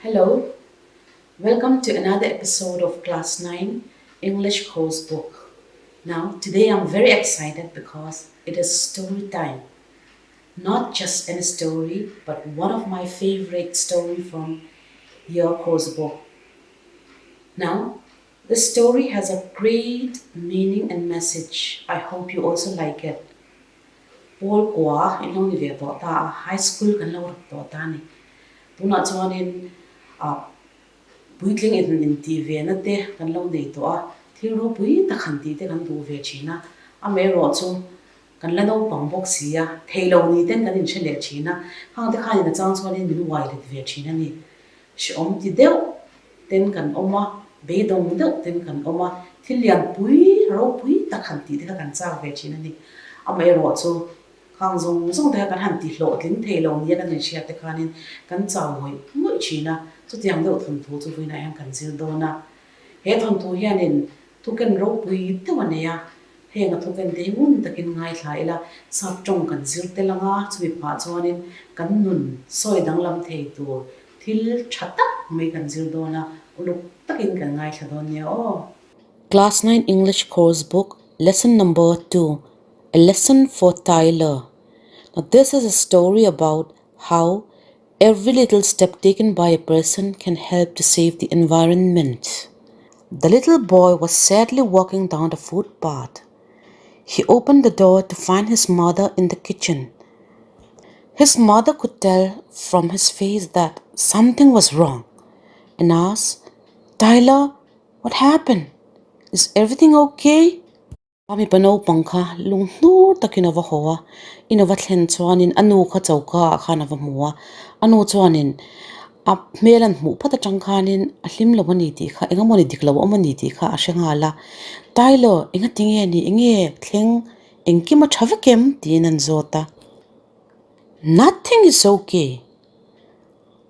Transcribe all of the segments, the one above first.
Hello, welcome to another episode of Class 9 English Course Book. Now, today I'm very excited because it is story time. Not just any story, but one of my favorite story from your course book. Now, the story has a great meaning and message. I hope you also like it. Pawl kua in lo ni ve tawh ta a, high school kan lo rap tawh ta a ni. Tunah chuanin ah puitling in intih ve na te kan lo nei tawh a, thil ropui tak han tih te kan duh ve thin a, amaherawh chu kan la naupang bawk si a, thei lo ni ten kan inhre leh thin a, khang te khanin a chang chuanin min uai let ve thin a ni. Hrehawm ti deuh ten kan awm a, beidawng deuh ten kan awm a, thil lian pui, ropui tak han tih te kha kan chak ve thin a ni. Amaherawh chu khang zawng zawng te kha kan han ti hlawhtling thei lo nia kan inhriat te khanin kan chau ngawih ngawih thin a, chutiang deuh thawnthu chu vawiinah hian kan zir dawn a. He thawnthu hianin thuken ropui deuh a nei a, Heng a thuken te hi ngun takin ngaithla ila, sap tawng kan zir tel anga, chumi phah chuanin kan nun sawi danglam thei tur thil tha tak mai kan zir dawn a, uluk takin kan ngaithla dawn nia aw. Class 9 English Course Book Lesson Number 2 A Lesson for Tyler Now this is a story about how every little step taken by a person can help to save the environment. The little boy was sadly walking down the footpath. He opened the door to find his mother in the kitchen. His mother could tell from his face that something was wrong and asked, Tyler, what happened? Is everything okay? A mipa naupang kha lung hnur takin a va haw a, in a va thlen chuanin a nu kha choka ah khan a va hmu a, a nu chuanin a hmel an hmuh phawt atang khanin a hlim lo a ni tih kha eng emawni dik lo a awm a ni tih kha a hre nghal a, Tyler enga tinge ni enge thleng engkim a tha vek em tiin an zawt a, Nothing is okay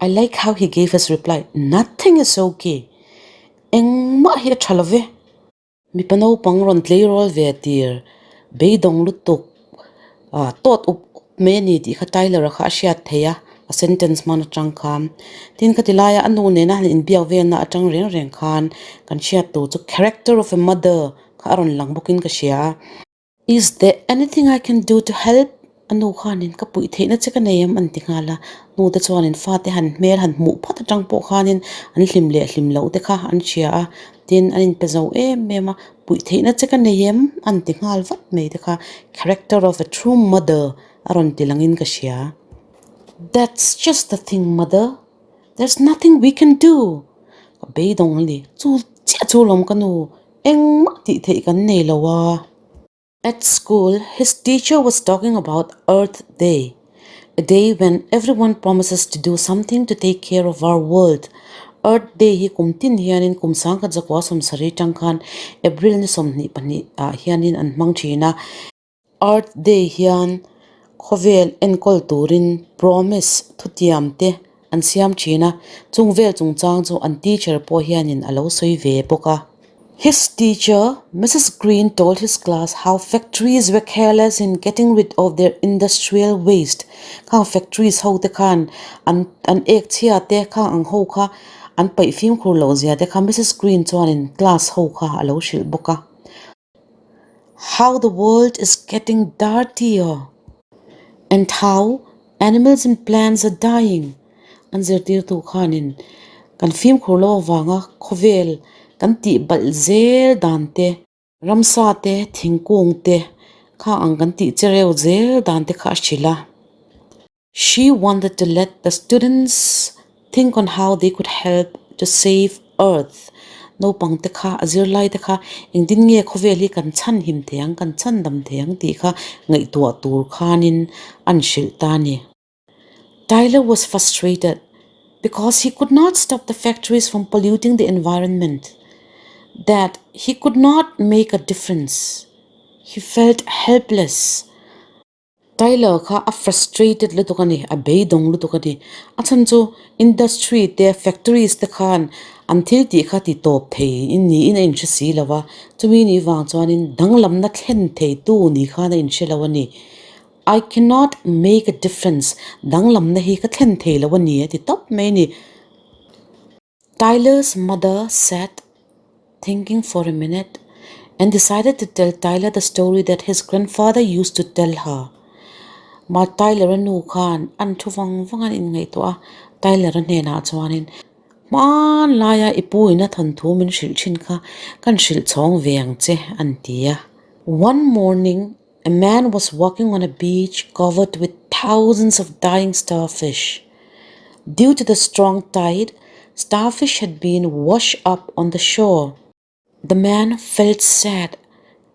I like how he gave his reply nothing is okay engmah hi a tha lo ve. Mipa naupang rawn tleirawl ve tir beidawng lutuk ah tawt up up mai a ni tih kha Tyler-a kha a hriat theih a, a sentence hman atang khan. Tin khati laia a nu nena han inbiak velna atang reng reng khan kan hriat tur chu character of a mother kha a rawn lang bawkin ka hria a. Is there anything I can do to help? A nu khanin ka puih theihna che ka nei em an ti nghal a, nu te chuanin fate han hmel han hmuh phawt atang pawh khanin an hlim leh hlim loh te kha an hria a, tin an inpe zo em em a, puih theihna che ka nei em an ti nghal vat mai te kha character of a true mother a rawn ti langin ka hria. That's just the thing mother, there's nothing we can do ka beidawng a ni, chu chiah chu lawm ka nu Engmah tih theih kan nei lo a. At school, his teacher was talking about Earth Day, a day when everyone promises to do something to take care of our world. Earth Day hi kum tin hianin kum sangkhat zakua sawmsarih tang khan April ni 22 ah hianin an hmang thin a. Earth Day hian khawvel enkawl turin promise thutiam te an siam thin a, chung vel chungchang chu an teacher pawh hianin a lo sawi ve bawk a. His teacher, Missus Green told his class how factories were careless in getting rid of their industrial waste. Khang factories ho te khan an an ek chhia te khang ang ho kha an paih fimkhur loh zia te kha Missus Green chuanin class ho kha a lo hrilh bawk a. How the world is getting dirtier and how animals and plants are dying an zirtirtu khanin kan fimkhur lo avanga khawvel kan tih balh zel dan te ramsa te thingkung te kha ang kan tih chereu zel dan te kha a hrilh a. She wanted to let the students think on how they could help to save earth. Naupang te kha, a zirlai te kha engtin nge khawvel hi kan chhan him thei ang, kan chhan dam thei ang tih kha ngaihtuah tur khanin an hrilh ta a ni. Tyler was frustrated because he could not stop the factories from polluting the environment, that he could not make a difference. He felt helpless. Tyler kha a frustrated lutuk a ni, a beidawng lutuk a ni. A chhan chu industry te factories te khan an thil tih kha ti tawp thei niin a inhre si lo va, chumi nih vang chuanin danglamna thlen theitu ni khan a inhre lo a ni. I cannot make a difference, danglamna hi ka thlen thei lo a ni a ti tawp mai a ni. Tyler's mother sat thinking for a minute and decided to tell Tyler the story that his grandfather used to tell her. Ma Tyler-a nu khan an thu vang vang an inngaihtuah a, Tyler-a hnenah chuanin, Hmanlaia i pu ina thawnthu min hrilh thin kha kan hrilh chhawng ve ang che, an ti a. One morning, a man was walking on a beach covered with thousands of dying starfish. Due to the strong tide, starfish had been washed up on the shore. The man felt sad,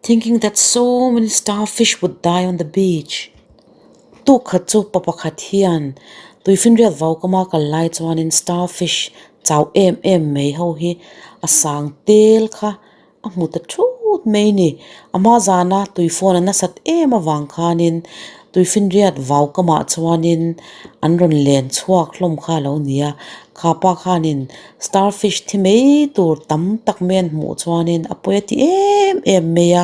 thinking that so many starfish would die on the beach. Tuk khat chu pa pakhat hian tuifinriat vau kama kal lai chuanin starfish chau em em mai ho hi a sang tel kha a hmu ta thut mai ni. A hma zana tuifawn a nasat em avang khanin tuifinriat vau kamah chuanin an rawn len chhuak hlawm kha a lo ni a. Kha pa khanin starfish thi mai tur tam tak mai an hmuh chuanin a pawi a ti em em mai a.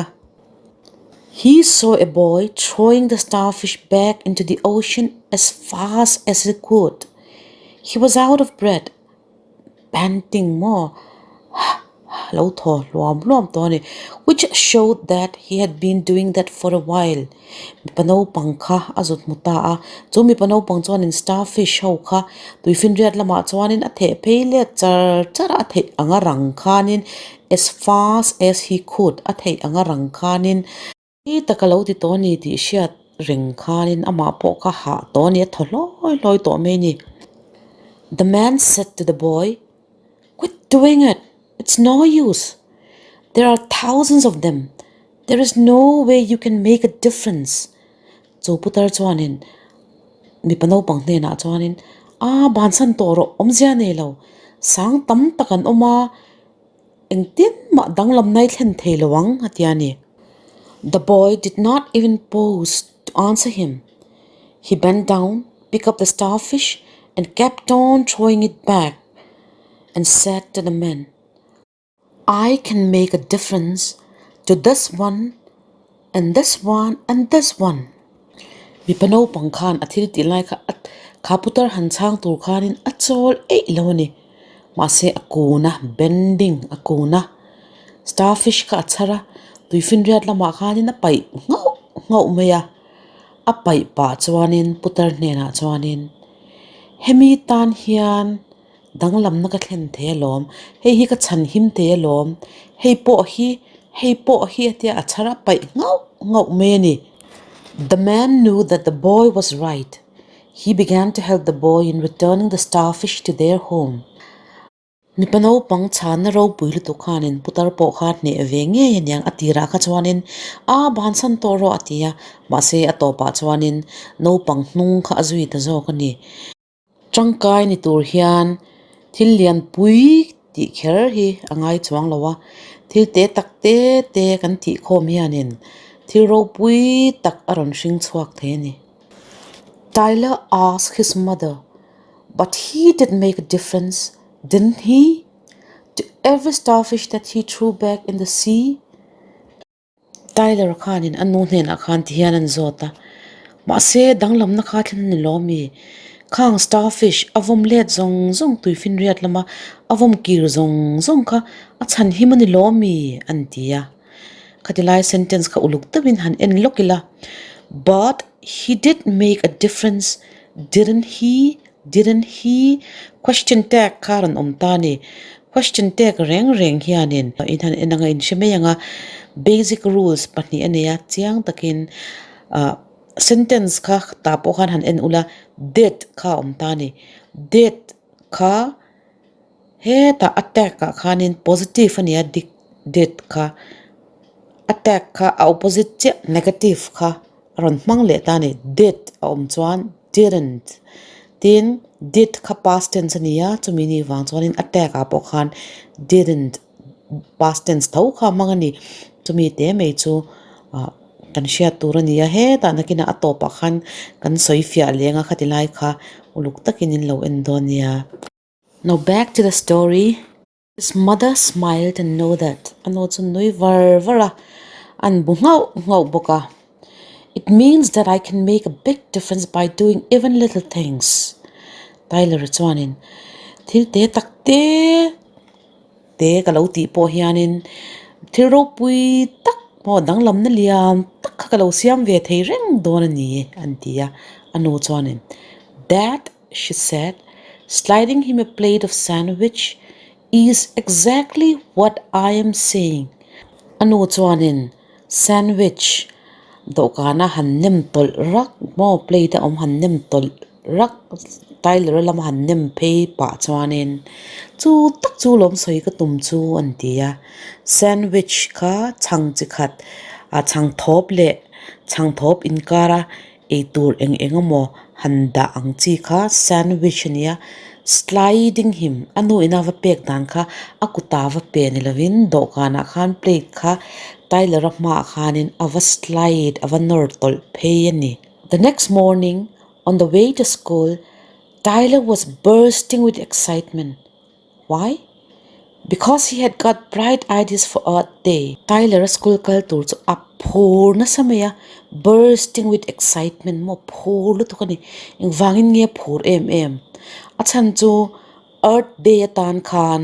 He saw a boy throwing the starfish back into the ocean as fast as he could. He was out of breath. Panting maw hah hah lo thaw hluam hluam tawh a ni which showed that he had been doing that for a while mipa naupang kha a zut hmu ta a chu mipa naupang chuanin starfish ho kha tuifinriat lamah chuanin a theh phei let char char a a theih anga rang khanin as fast as he could a theih anga rang khanin. Hi tak a lo ti tawh a ni tih hriat reng khanin amah pawh kha hah tawh a ni a thaw hlawi hlawi tawh mai a ni. The man said to the boy, Quit doing it, it's no use. There are thousands of them, there is no way you can make a difference. Chu putar chuanin mipa naupang hnenah chuanin, A bansan tawh rawh, awmzia nei lo, sang tam tak an awm a, Engtin mah danglam nai thlen thei lo ang, a ti a ni. The boy did not even pause to answer him. He bent down, picked up the starfish and kept on throwing it back and said to the man, I can make a difference to this one and this one and this one. Mipa naupang khan a thil tih lai kha a kha putar han chhang tur khanin a chawl eih lo a ni. Mahse a kun a, bending a kun a, starfish kha a chhar a, tuifinriat lamah khanin a paih nghauh nghauh mai a. A paih pah chuanin putar hnenah chuanin hemi tan hian danglamna ka thlen thei alawm, hei hi ka chhan him thei alawm, hei pawh hi, hei pawh hi a tia a chhar a paih nghauh nghauh mai a ni. The man knew that the boy was right. He began to help the boy in returning the starfish to their home. Mipa naupang chhanna ropui lutuk khanin putar pawh kha hneh ve ngei a niang a tirah kha chuanin a bansan tawh rawh a ti a, mahse a tawpah chuanin naupang hnung kha a zui ta zawk a ni. Tangkai ni tur hian thil lian pui tih kher hi a ngai chuang lo a, thil te tak te te kan tih khawm hianin thil ropui tak a rawn hring chhuak thei a ni. Tyler asked his mother, But he did make a difference, didn't he? To every starfish that he threw back in the sea? Tyler khanin a nu hnenah khan ti hian an zawt a, mahse danglamna kha thlen a ni lo ami? Khang starfish a vawm let zawng zawng tuifinriat lama a vawm kir zawng zawng kha a chhan him a ni lo ami? an ti a. Khatilai sentence kha uluk deuhin han en lawk ila, But he did make a difference, didn't he? Didn't he? Question tag kha rawn awm ta a ni. Question tag reng reng hianin in han en anga in hre mai ang a, basic rules pahnih a nei a, chiang takin ah sentence kha tah pawh khan han en ula did kha a awm ta a ni. Did kha hetah a tag ah khanin positive a ni a dik did kha a tag kha a opposite chiah negative kha a rawn hmang leh ta a ni. Did a awm chuan. Didn't tin did kha past tense a ni a chumi ni vang chuanin a tag ah pawh khan didn't past tense tho kha a hmang a ni chumi te mai chu ah kan hriat tur a ni a hetah nakinah a tawpah khan kan sawi fiah leng a khati lai kha uluk takin in lo en dawn nia. Now back to the story. His mother smiled and nodded. A nu chu nui var var a, an bu nghauh nghauh bawk a. It means that I can make a big difference by doing even little things. Tyler-a chuanin, Thil te tak te te ka lo tih pawh hianin thil ropui tak maw danglamna lian tak kha ka lo siam ve thei reng dawn a ni an ti a. A nu chuanin, That, she said, sliding him a plate of sandwich, is exactly what I am saying. A nu chuanin sandwich dawhkana han nem tawlh rak maw plate a awm han nem tawlh rak Tyler a lama han nem phei pah chuanin chu tak chu lawm sawi ka tum chu an ti a sandwich kha chhang chi khat ah chhang thawp leh chhang thawp inkara eitur eng eng emaw han dah ang chi kha sandwich a nia sliding him a nu ina va pek dan kha a kuta va pe ni lovin dawhkanah khan plate kha Tyler a hmaah khanin a va slide a va nawr tawlh phei a ni. The next morning on the way to school Tyler was bursting with excitement why because he had got bright ideas for Earth Day. Tyler a school kal tur chu a phur nasa mai a bursting with excitement maw phur lutuk a ni engvangin nge phur em em a chhan chu Earth Day atan khan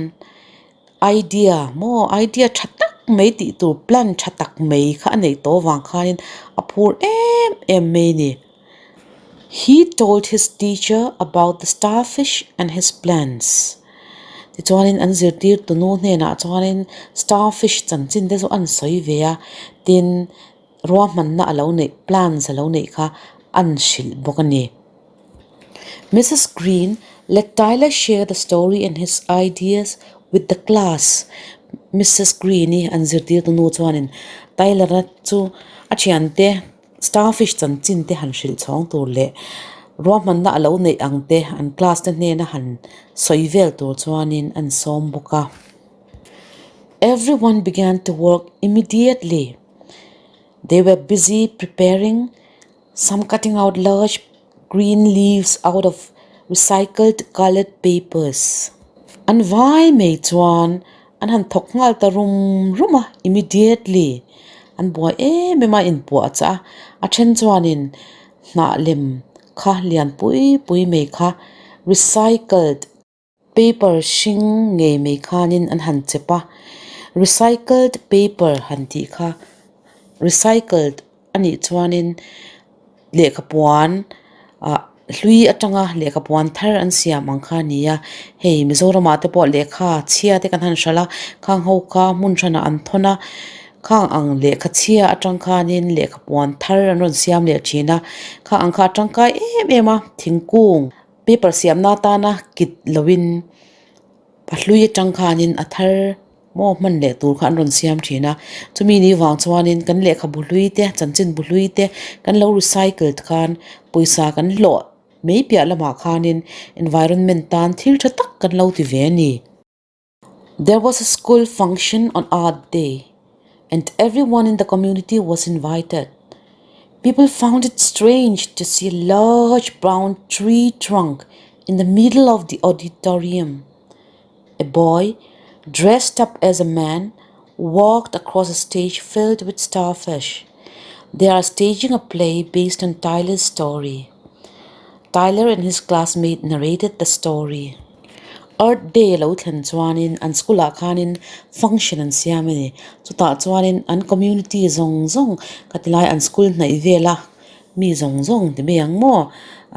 idea maw idea tha tak mai tih tur plan tha tak mai kha a neih tawh avang khanin a phur em em mai a ni. He told his teacher about the starfish and his plans. Tichuanin an zirtirtu nu hnenah chuanin starfish chanchin te chu an sawi ve a, tin ruahmanna a lo neih plans a lo neih kha an hrilh bawk a ni. Mrs Green let Tyler share the story and his ideas with the class. Mrs Green-i an zirtirtu nu chuanin Tyler-a chu a thiante Starfish chanchin te han hrilh chhawng tur leh ruahmanna a lo neih ang te an class te hnena han sawi vel tur chuanin an sawm bawk a. Everyone began to work immediately. They were busy preparing some cutting out large green leaves out of recycled coloured papers. An vai mai chuan an han thawk nghal ta rum rum a immediately an buai em em a inpuah chah a a then chuanin hnah lem kha lian pui pui mai kha recycled paper hring ngei mai khanin an han chep a recycled paper han tih kha recycled a nih chuanin lehkha puan ah hlui atanga lehkha puan thar an siam ang kha a ni a hei Mizoram ah te pawh lehkha chhia te kan han hralh a khang ho kha hmun hranah an thawn a khang ang lehkha chhia atang khanin lehkha puan thar an rawn siam leh thin a khang ang kha a tangkai em em a thingkung paper siamna atana kit loin a hlui atang khanin a thar maw hman leh tur kha an rawn siam thin a chumi ni vang chuanin kan lehkhabu hlui te chanchinbu hlui te kan lo recycle khan pawisa kan hlawh mai piah lamah khanin environment tan thil tha tak kan lo ti ve a ni. There was a school function on Earth Day and everyone in the community was invited. People found it strange to see a large brown tree trunk in the middle of the auditorium. A boy, dressed up as a man, walked across a stage filled with starfish. They are staging a play based on Tyler's story. Tyler and his classmate narrated the story. Earth Day lo thlen chuanin an school ah khanin function an siam a ni. Chutah chuanin an community zawng zawng ka ti lai an school hnaih vela mi zawng zawng ti mai ang maw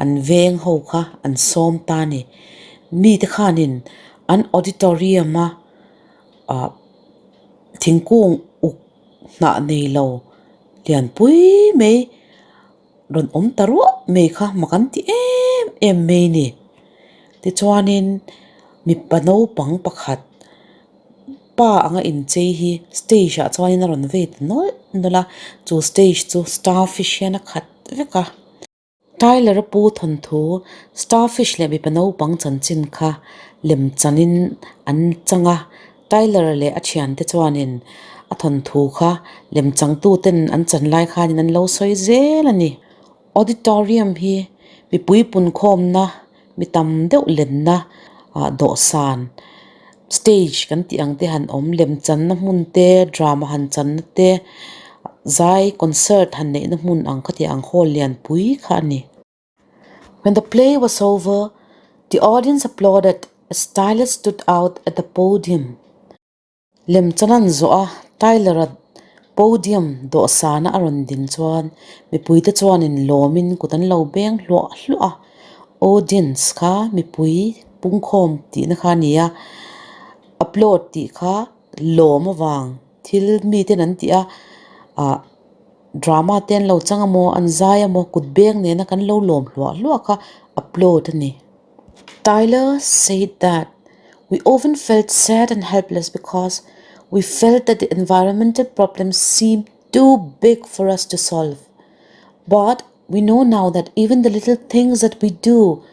an veng ho kha an sawm ta a ni. Mite khanin an auditorium a ah thingkung uk hnah nei lo lianpui mai rawn awm ta ruah mai kha mak an ti em em mai a ni. Tichuanin mipa naupang pakhat pa anga inchei hi stage ah chuanin a rawn vei ta nawlh nawlh a chu stage chu starfish hian a khat vek a. Tyler a pu thawnthu starfish leh mipa naupang chanchin kha lem chanin an chang a Tyler leh a thiante chuanin a thawnthu kha lem changtuten an chan lai khanin an lo sawi zel a ni. Auditorium hi mipui punkhawmna mi tam deuh lenna ah dawhsan stage kan tih ang te han awm lem channa hmun te drama han channa te zai concert han neihna hmun ang khatiang ang hall lianpui kha a ni. When the play was over the audience applauded. As Tyler stood out at the podium. Lemchan an zawh a, Tyler-a podium dawhsana a rawn din chuan mipuite chuanin lawmin kut an lo beng hluah hluah a. Audience kha mipui pungkhawm tihna kha a ni a, applaud tih kha lawm avang thil miten an tih a, ah drama te an lo chang amaw an zai amaw kut beng nena kan lo lawm hluah hluah kha applaud a ni. Tyler said that we often felt sad and helpless because we felt that the environmental problems seemed too big for us to solve. But we know now that even the little things that we do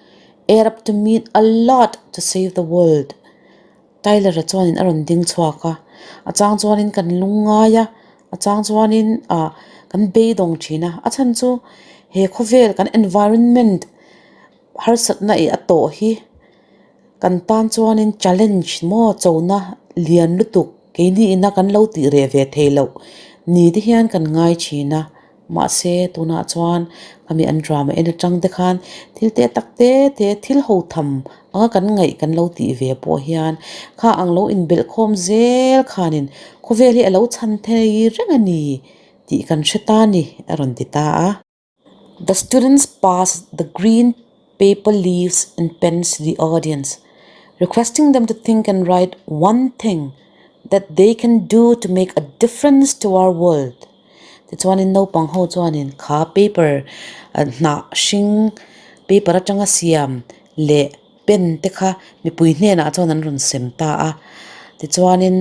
add up to mean a lot to save the world. Tyler-a chuanin a rawn ding chhuak a, a chang chuanin kan lung ngai a, a chang chuanin ah kan beidawng thin a, a chhan chu he khawvel kan environment harsatna ih a tawh hi kan tan chuanin challenge maw chona lian lutuk keini ina kan lo tih reh ve thei loh ni te hian kan ngai thin a. Mahse, tunah chuan khami an drama en atang te khan thil te tak te te thil ho tham anga kan ngaih kan lo tih ve pawh hian kha ang lo inbelh khawm zel khanin khawvel hi a lo chhan thei reng a ni tih kan hre ta ni a rawn ti ta a. The students passed the green paper leaves and pens to the audience, requesting them to think and write one thing that they can do to make a difference to our world. Tichuanin naupang ho chuanin kha paper hnah hring paper atanga siam leh pen te kha mipui hnenah chuan an rawn sem ta a. Tichuanin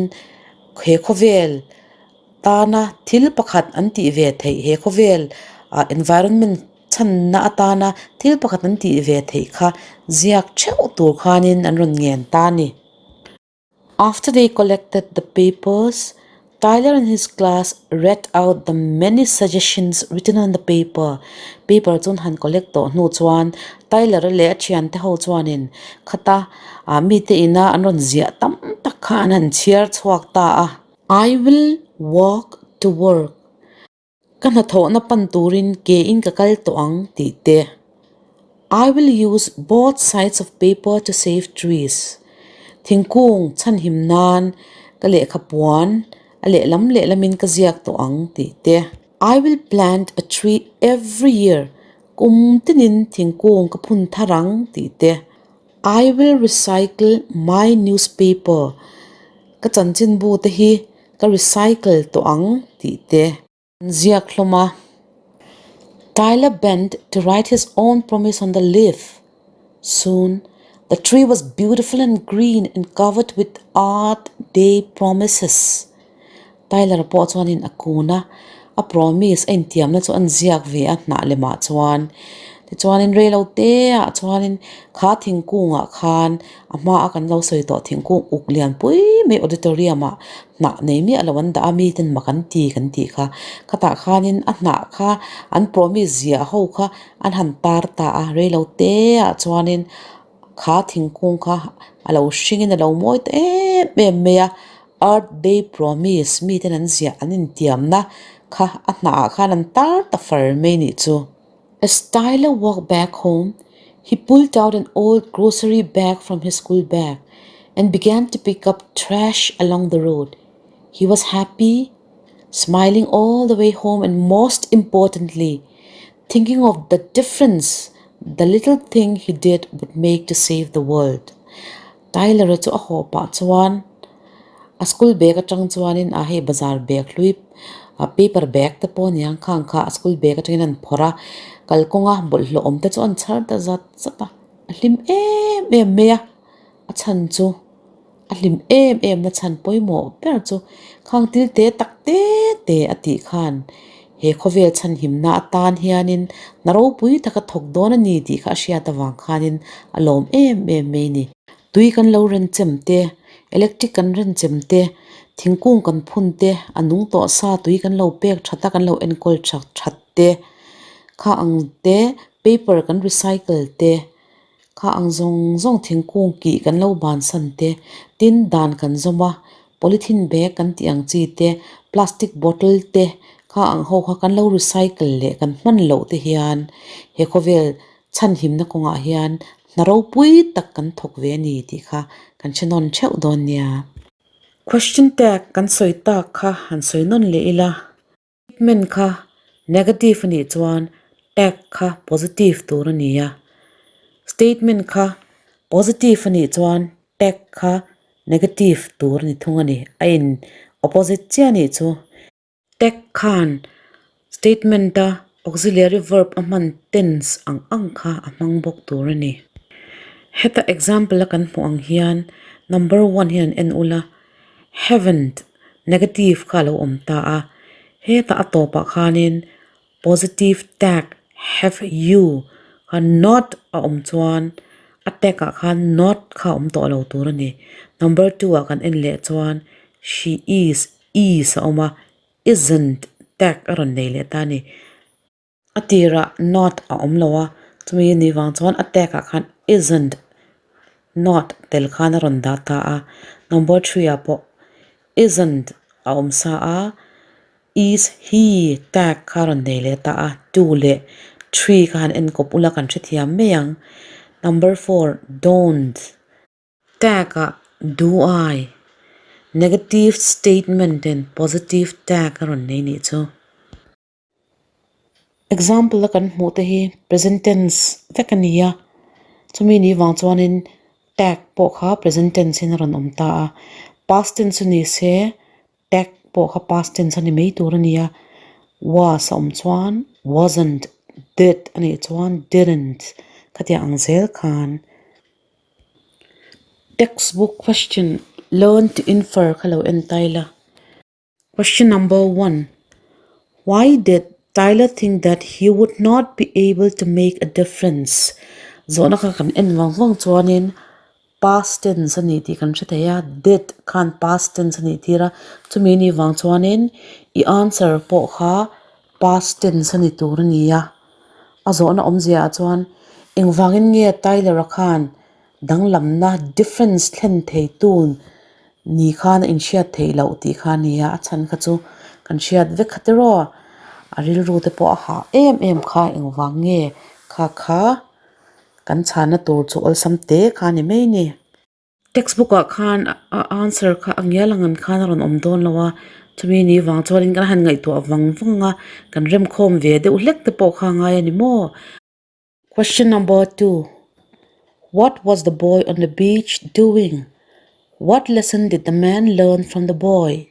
he khawvel tana thil pakhat an tih ve theih he khawvel ah environment chhanna atana thil pakhat an tih ve theih kha ziak theuh tur khanin an rawn ngen ta a ni. After they collected the papers, Tyler and his class read out the many suggestions written on the paper. Paper chu an han collect tawh hnu chuan Tyler-a leh a thiante ho chuanin khata ah mite ina an rawn ziah tam tak kha an han chhiar chhuak ta a. I will walk to work. Ka hnathawhna pan turin ke in ka kal tawh ang tih te. I will use both sides of paper to save trees. Thingkung chhanhim nan ka lehkha puan a lehlam lehlamin ka ziak tawh ang tih te. I will plant a tree every year. Kum tinin thingkung ka phun thar ang tih te. I will recycle my newspaper. Ka chanchinbu te hi Ka recycle tawh ang tih te. An ziak hlawm a. Tyler bent to write his own promise on the leaf. Soon, the tree was beautiful and green and covered with Earth Day promises. Tyler-a pawh chuanin a kun a, a promise a intiamna chu an ziak ve a hnah lemah chuan. Tichuanin reilote ah chuanin kha thingkungah khan A hmaa kan lo sawi tawh thingkung uk lian pui mai auditorium ah hnah nei miah lo an dah a miten mak an ti kan tih kha khatah khanin a hnah kha an promise ziah ho kha an han tar ta a reilo te ah chuanin kha thingkung kha a lo hringin a lo mawi ta em em mai a earth day promise miten an ziah an intiamna kha a hnah ah khan an tar ta far mai nih chu. As Tyler walked back home, he pulled out an old grocery bag from his school bag and began to pick up trash along the road. He was happy, smiling all the way home and most importantly, thinking of the difference the little thing he did would make to save the world. Tyler-a chu a haw pah chuan a school bag atang chuanin a hei bazar bag hlui ah paper bag te pawh a niang khang kha a school bag atangin an phawrh a kalkawnga bawlhhlawh awm te chu an chhar ta zat zat a a hlim em em mai a a chhan chu a hlim em em na chhan pawimawh ber chu khang thil te tak te te a tih khan he khawvel chhanhimna atan hianin hna ropui taka thawk dawn a ni tih kha a hriat avang khanin a lawm em em mai a ni. Tui kan lo renchem te, electric kan renchem te, thingkung kan phun te, a nung tawh sa tui kan lo pek that a kan lo enkawl that that te, kha ang te paper kan recycle te, kha ang zawng zawng thingkung kih kan lo bansan te, tin dan kan zawm a, polythene bag kan tih ang chi te, plastic bottle te kha ang ho kha kan lo recycle leh kan hman loh te hian he khawvel chhanhimna kawngah hian Hna ropui tak kan thawk ve a ni tih kha kan hre nawn theuh dawn nia. Question tag kan sawi tak kha han sawi nawn leh ila. Statement kha negative a nih chuan tag kha positive tur a ni a. Statement kha positive a nih chuan tag kha negative tur a ni thung a ni. A in opposite chiah a nih chu. Tag khan statement a auxiliary verb a hman tense ang ang kha a hmang bawk tur a ni. Heta example a kan hmuh ang hian number one hian en ula haven't negative kha a lo awm ta a, hetah a tawpah khanin positive tag have you kha not a awm chuan a tag ah khan not kha a awm tawh lo tur a ni. Number two ah kan en leh chuan she is is a awm a isn't tag a rawn nei leh ta a ni. A tirah not a awm lo a, chumi a nih vang chuan a tag ah khan isn't not tel khan a rawn dah ta a. Number 3 ah pawh isn't a awm sa a, is he tag kha a rawn nei leh ta a, 2 leh 3 kha han enkawp ula kan hrethiam mai ang. Number 4 don't tag ah do I negative statement in positive tag a rawn nei nih chu. Example a kan hmuh te hi present tense vek a ni a, chumi ni vang chuanin tag pawh kha present tense in a rawn awm ta a, past tense chu ni se tag pawh kha past tense a ni mai tur a ni a, was a awm chuan wasn't, did a nih chuan didn't khatiang ang zel khan. Textbook question learn to infer kha lo en ta ila. Question number 1. Why did Tyler think that he would not be able to make a difference? Zawhna kha kan en vang vang chuanin past tense a ni tih kan hre thei a, did khan past tense a nih tir a, chumi anih vang chuanin i answer pawh kha past tense a ni tur a ni a. A zawhna awmzia ah chuan engvangin nge Tyler-a khan danglamna difference thlen thei tun ni khan a inhriat theih loh tih kha a ni a, a chhan kha chu kan hriat vek kha tiraw a rilru te pawh a hah em em kha engvang nge kha kha kan chhana tur chu awlsam te kha a ni mai a ni. Textbook ah khan a answer kha a ngial ang an khan a rawn awm dawn lo a, chumi ni vang chuanin kan han ngaihtuah vang vang a, kan remkhawm ve deuh hlek te pawh kha a ngai a ni maw. Question number 2. What was the boy on the beach doing? What lesson did the man learn from the boy?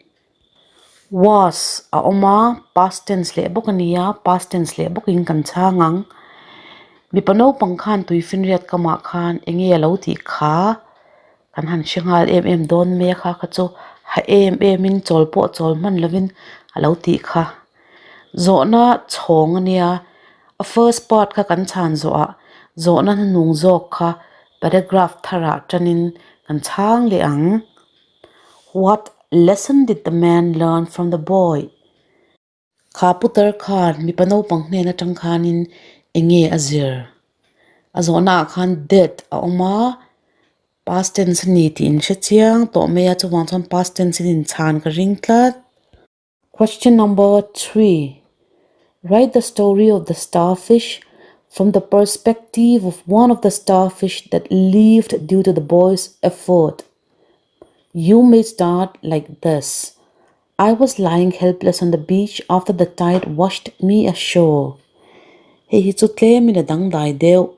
Was a awm a, past tense leh bawk a ni a, past tense leh bawkin kan chhang ang. Mipa naupang khan tuifinriat kamah khan eng nge a lo tih kha kan han hre nghal em em dawn mai a kha kha chu ha em emin chawl pawh chawl hman lovin a lo tih kha. Zawhna chhawng a nia. A first part kha kan chhan zawhah zawhna hnuhnung zawk kha paragraph tharah tanin kan chhang leh ang. What lesson did the man learn from the boy? Kha putar khan mipa naupang hnen atang khanin eng nge a zir? A zawhnaah khan did a awm a, past tense a ni tih in hre chiang tawh mai a, chuvang chuan past tense in inchhan ka ring tlat. Question number 3. Write the story of the starfish from the perspective of one of the starfish that lived due to the boy's effort. You may start like this. I was lying helpless on the beach after the tide washed me ashore. Hei hi chu tlemin a dangdai deuh.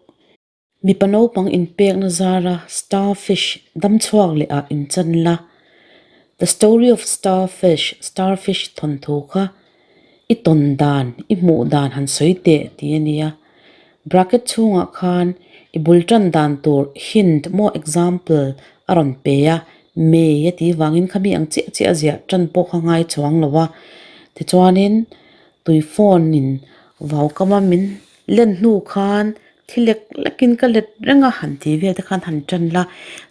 Mipa naupang inpekna zara starfish damchhuak leh ah inchan la. The story of starfish, starfish thawnthu kha i tawn dan, i hmuh dan han sawi teh tih a nia. Bracket chhungah khan i bul tan dan tur hint maw example a rawn pe a, may a tih vangin khami ang chiah chiah a ziah tan pawh kha ngai chuang lo a. Tichuanin tui phone in vaukama min Len hnu khan thi lek lekin ka let reng a, han ti vel te khan han tan la,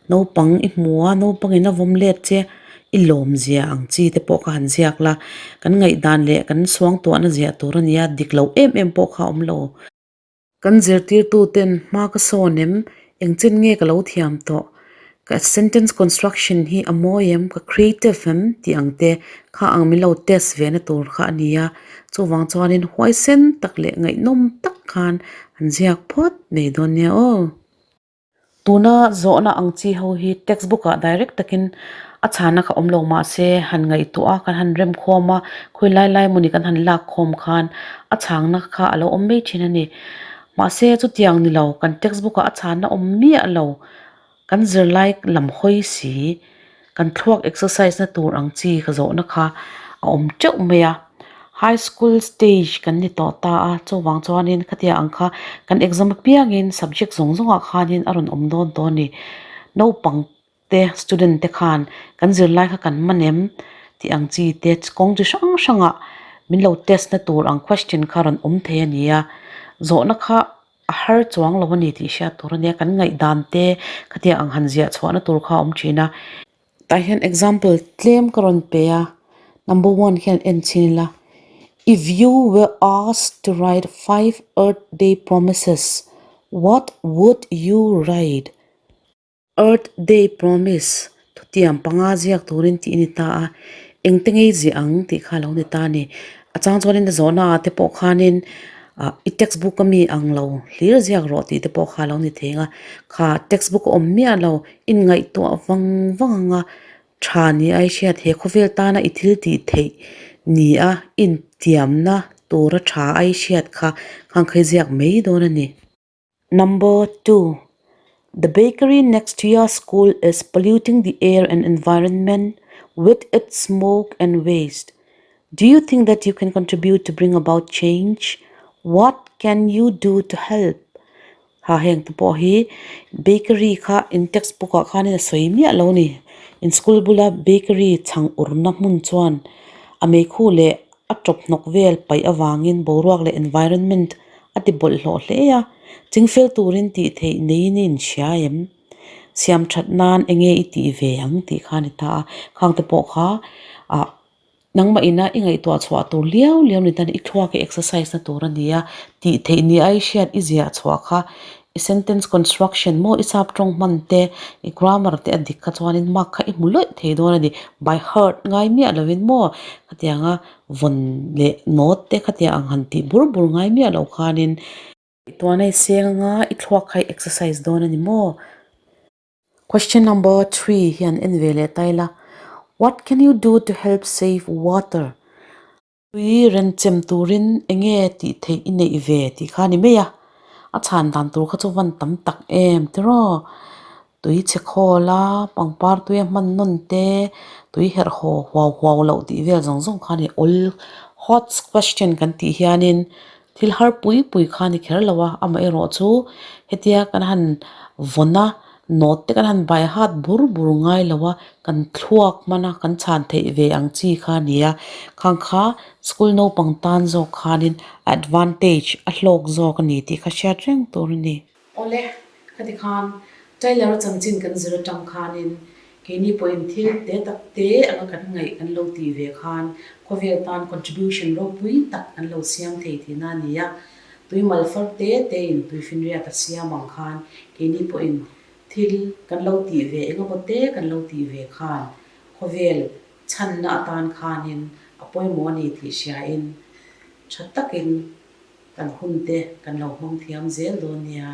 naupang i hmu a, naupang in a vawm let che i lawm zia ang chi te pawh kha han ziak la, kan ngaihdan leh kan suangtuahna ziah tur a nia, dik lo em em pawh kha a awm lo. Kan zirtirtu ten hma ka sawn em, engchen nge ka lo thiam tawh? Ka sentence construction hi a mawi em, ka creative em tih ang te kha ang min lo test ve na tur kha a ni a, chuvang chuanin huaisen tak leh ngaihnawm tak khan an ziak phawt mai dawn nia aw. Tuna zawhna ang chi ho hi textbook ah direct takin a chhana kha awm lo mahse han ngaihtuah a kan han rem khawm a, khawi lai lai mawni kan han lak khawm khan a chhangna kha a lo awm mai thin a ni. Mahse chutiang ni lo kan textbook ah a chhana awm miah lo kan zirlai lam hawi si kan thluak exercise na tur ang chi ka zawhna kha a awm teuh mai a. High school stage kan ni tawh ta a, chuvang chuanin khatia ang kha kan exam apiangin subject zawng zawngah khanin a rawn awm dawn tawh a ni. Naupang te student te khan kan zirlai kha kan man em tih ang chi te kawng chi hrang hrangah min lo test na tur ang question kha rawn awm thei a ni a, zawhna kha a har chuang lo a ni tih hriat tur a nia, kan ngaihdan te khatiang ang han ziah chhuahna tur kha a awm thin a. Tah hian example tlem ka rawn pe a, number one hian en chhin ila, If you were asked to write five Earth Day promises, what would you write? Earth Day Promise, Thutiam panga ziak turin tih a ni ta a, engte ngei ziah ang tih kha a lo ni ta a ni. A chang chuanin a zawhna ah te pawh khanin ah i textbook a mi ang lo hlir ziak rawh tih te pawh kha a lo ni thei ang a, kha textbook a awm miah lo inngaihtuah vang vang ang a, tha ni a i hriat he khawvel tana i thil tih theih ni a intiamna tura tha a i hriat kha khangkhai ziak mai dawn a ni. Number 2. The bakery next to your school is polluting the air and environment with its smoke and waste. Do you think that you can contribute to bring about change? What can you do to help? Ha heng te pawh hi bakery kha in textbook ah khanin a sawi miah lo a ni. In school bula bakery chhang urna hmun chuan a meikhu leh a tawp hnawk vel paih avangin boruak leh environment a ti bawlhhlawh hle a, chingfel turin tih theih neiin i inhria em? Siam that nan enge i tih ve ang tih kha a ni ta a, khang te pawh kha ah nangmah ina i ngaihtuah chhuah tur liau liau ni tan i thluak i exercise na tur a ni a, tih theih ni ai hriat i ziah chhuah kha i sentence construction maw i sap tawng hman te i grammar te a dik kha chuanin mark kha i hmu lawih thei dawn a ni by heart ngai miah lovin maw khatianga vawn leh note te khatiang ang han tih bur bur ngai miah loh khanin tuan a i seng anga i thluak kha i exercise dawn a ni maw. Question number 3 hian en ve leh ta ila what can you do to help save water? Tui renchem turin enge tih theih i neih ve tih kha a ni mai a, a chhan dan tur kha chu van tam tak em tiraw? Tui chhe khawl a, pangpar tui a hman nawn te, tui herh haw huau huau loh tih vel zawng zawng kha a ni. Awl hot question kan tih hianin thil har pui pui kha a ni kher lo a, amaherawhchu hetia kan han vawn a Note te kan han bai hat bur bur ngai lo a, kan thluak hman a, kan chhan theih ve ang chi kha a ni a, khang kha school naupang tan zawk khanin advantage a hlawk zawk a ni tih kha hriat reng tur a ni. Awle, khati khan Tyler-a chanchin kan zir atang khanin keini pawhin thil te tak te anga kan ngaih kan lo tih ve khan khawvel tan contribution ropui tak kan lo siam thei tihna a ni a. Tui malfar te te in tuifinriat a siam ang khan keini pawhin thil kan lo tih ve eng emaw te kan lo tih ve khan khawvel chhanna atan khanin a pawimawh a ni tih hriain tha takin kan hun te kan lo hmang thiam zel dawn nia.